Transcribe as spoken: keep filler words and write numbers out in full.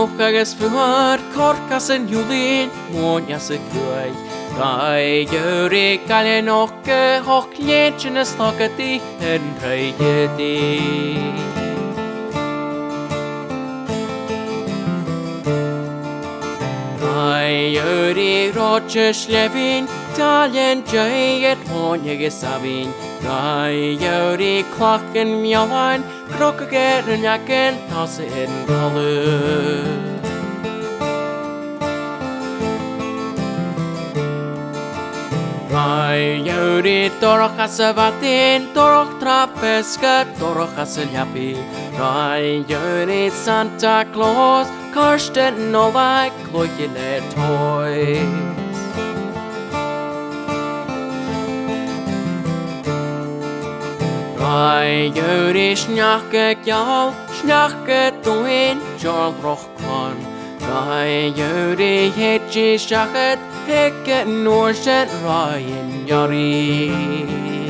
Luch agus fuar, coirc às an iùlain, mòine às a' chruaidh. Ràdh iuiribh gailleanach, gu h-ochd leantainn is togadaich an tràigh a-staigh. Ràdh iuiribh reòite sleamhainn, tàillean deighe, lòin agus abhainn. Ràdh iuiribh clachan meallain, crogadh air an leacan, tòiseachadh an talamh. Ràdh iuiribh dorch às a' mhadainn, dorch tràth feasgar, dorch às an leabaidh. Ràdh iuiribh Santa Claus, cairteal Nollaig, cluiche le toys. Ràdh iuiribh sneachda geal, sneachda domhainn, dealrach clann. Ràdh iuiribh thèid i seachad, thig an uair sin ràdh an earraich.